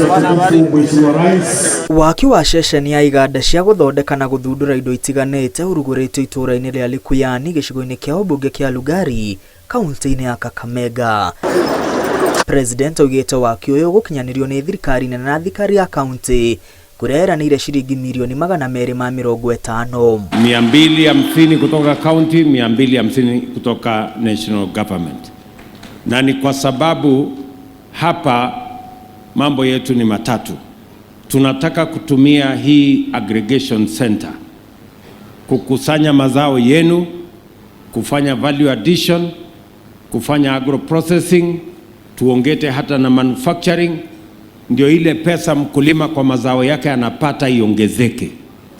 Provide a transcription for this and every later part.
Mheshimiwa Rais. Waki wa ceceni ya iganda cia gũthondeka na gũthundũra indo itiganĩte ũrugũrĩtio itũũra-inĩ rĩa Likuyani gĩcigo-inĩ kĩa ũmbunge kĩa Lugari kaunti-inĩ ya Kakamega. President augĩte waki ũyũ ũgũkinyanĩrio nĩ thirikari nene na thirikari ya kaunti kũrĩa eranĩire ciringi mirioni 250. 250 kutoka county, 250 kutoka national government. Na ni kwa sababu hapa mambo yetu ni matatu. Tunataka kutumia hii aggregation center kukusanya mazao yenu, kufanya value addition, kufanya agro processing, tuongete hata na manufacturing, ndio ile pesa mkulima kwa mazao yake anapata iongezeke.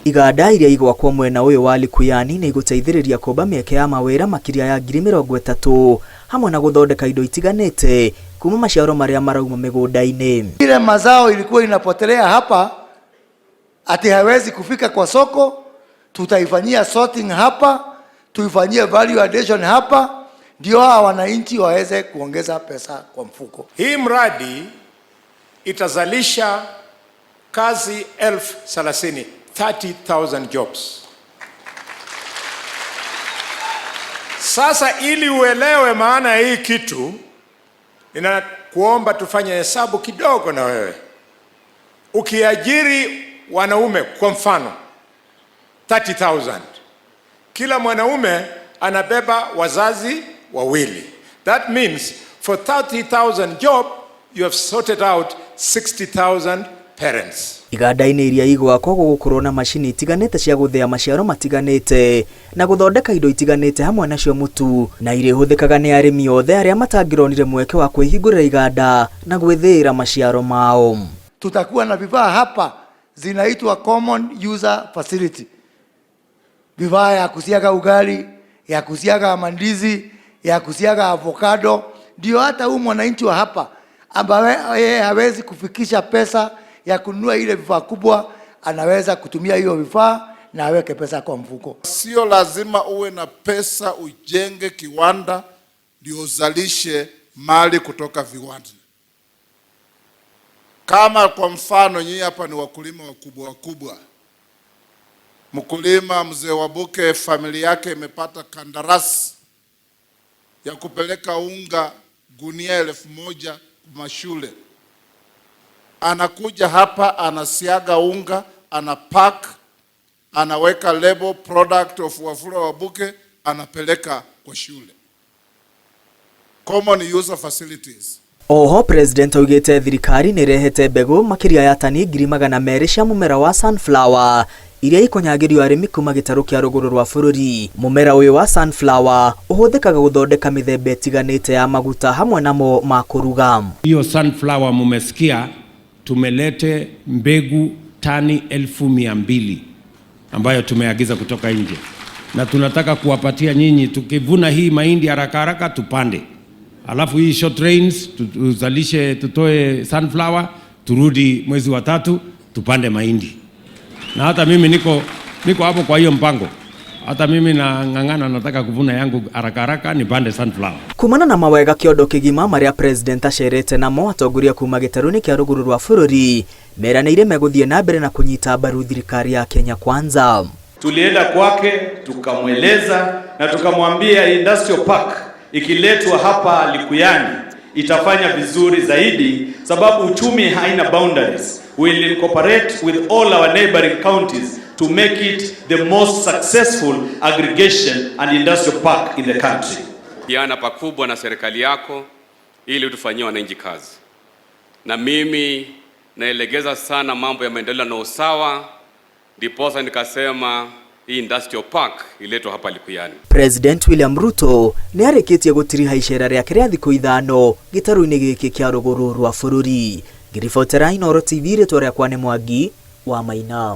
Iganda iria igwakwo mwena ũyũ wa Likuyani nĩ igũteithĩrĩria kũmba mĩeke ya mawĩra makĩria ya 30,000 hamwe na gũthondeka indo itiganĩte kuma maciaro marĩa marauma mĩgũnda-inĩ. Ile mazao ilikuwa inapotelea hapa ati hawezi kufika kwa soko, tutaifanyia sorting hapa, tuifanyie value addition hapa, ndio hawa wananchi waweze kuongeza pesa kwa mfuko. Hii mradi itazalisha kazi 30,000, 30,000 jobs. Sasa ili uelewe maana ya hii kitu, ninakuomba tufanye hesabu kidogo na wewe. Ukiajiri wanaume kwa mfano 30,000, kila mwanaume anabeba wazazi wawili. That means for 30,000 job you have sorted out 60,000 parents. Iganda-inĩ iria igwakwo gũgũkorwo na macini itiganĩte cia gũthĩa maciaro matiganĩte na gũthondeka indo itiganĩte hamwe nacio mũtu, na irĩhũthĩkaga nĩ arĩmi othe arĩa matangĩronire mweke wa kwĩhingũrĩra iganda na gwĩthĩĩra maciaro mao. Tutakuwa na vifaa hapa zinaitwa common user facility, vifaa ya kusiaga ugali, ya kusiaga mandizi, ya kusiaga avocado, ndio hata huyu mwananchi wa hapa ambaye yeye hawezi kufikisha pesa ya kununua ile vifaa kubwa, anaweza kutumia hiyo vifaa na aweke pesa kwa mfuko. Sio lazima uwe na pesa ujenge kiwanda ndio uzalishe mali kutoka viwanda. Kama kwa mfano nyinyi hapa ni wakulima wakubwa wakubwa, mkulima mzee Wabuke familia yake imepata kandarasi ya kupeleka unga gunia 1,000 mashule, anakuja hapa anasiaga unga, ana pack, anaweka label product of Wafula Wabuke, anapeleka kwa shule. Common user facilities. Oho President augĩte thirikari nĩ ĩrehete mbegũ makĩria ya tani 200,000 cia mũmera wa sunflower iria ikũnyagĩrio arĩmi kuma gĩtarũ kĩa rũgũrũ rwa bũrũri. Mũmera ũyũ wa sunflower ũhũthĩkaga gũthondeka mĩthemba ĩtiganĩte ya maguta hamwe namo ma kũruga. Hiyo sunflower mumesikia, tumelete mbegu tani 200,000 ambayo tumeagiza kutoka nje, na tunataka kuwapatia nyinyi. Tukivuna hii mahindi haraka haraka tupande, alafu hii short rains tuzalishe, tutoe sunflower, turudi mwezi wa tatu tupande mahindi. Na hata mimi niko hapo kwa hiyo mpango. Hata mimi nang'ang'ana, nataka kuvuna yangu haraka haraka nipande sunflower. Kumana na mawega kĩondo kĩgima marĩa president acerete namo, atongoria kuma gĩtarũ-inĩ kĩa rũgũrũ rwa bũrũri meranĩire megũthiĩ na mbere na kũnyita mbaru thirikari ya Kenya Kwanza. Tulienda kwake tukamweleza na tukamwambia industrial park ikiletwa hapa Likuyani itafanya vizuri zaidi, sababu uchumi haina boundaries. We will incorporate with all our neighboring counties to make it the most successful aggregation and industrial park in the country. Kiana pakubwa na serikali yako ili tufanyie wananchi kazi, na mimi naelegeza sana mambo ya maendeleo na usawa, ndiposa nikasema hii industrial park iletwe hapa Likuyani. President William Ruto nĩ arĩkĩtie gũtiriha icera rĩake rĩa thikũ 5 gĩtarũ-inĩ gĩkĩ kĩa rũgũrũ rwa bũrũri. Ngĩribotera Inooro TV, rĩtwa rĩakwa nĩ Mwangi wa Maina.